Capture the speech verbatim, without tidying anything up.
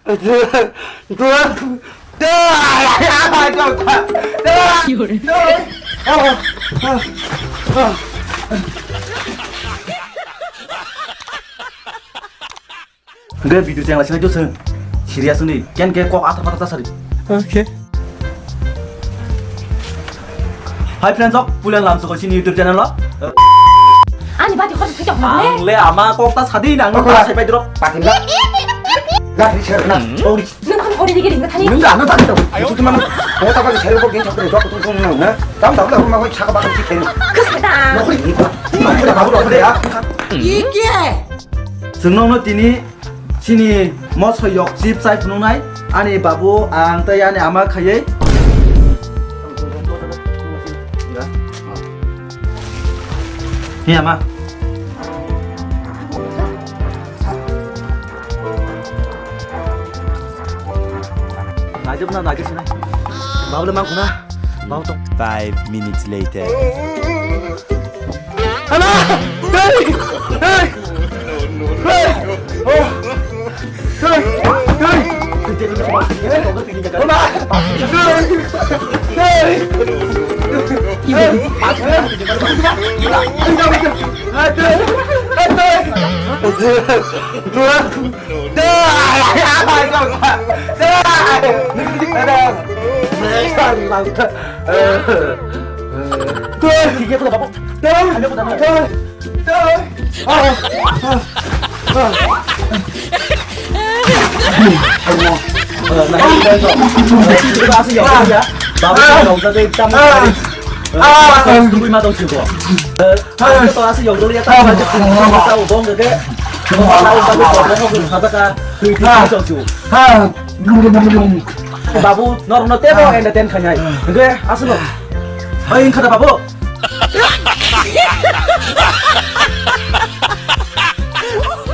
Hwnkhe video chengla sinai josong. Serious ni. Ken ke kok athar pathar ta sari. Okay. Hi friends, ok, pulen lam sokoi sini YouTube channel lo. Ani bati khorsa thai tong le. Ang le ama kok ta sadi nang ta sai pai dro. Patim la. La ni ser na. Sorry. Nung kham khori digi ring thani. Nung da na ta to. Itu teman. Kota bagi saya kok gin chakre jok tu nung na. Tam tam da ma koi chaka bagi chikhen. Khasada. Nokri ni pa. Nokri babu nokri ya. Ye kya hai? Chwng nokno tini chini mosoi yok chip chai phunuknai ani babu ang tei ani ama khaiwi. Ni ama. Naijak na naijak sinai. Babu le mangkuna. Babu tong. Five minutes later. Ana! Hey! Hey! Hey! Oh! Hey! Hey! Hey! Hey! Hey! Babu, norokno tebo entertain khainai. Hwnkhe aswkno. Hai wngkha da babu.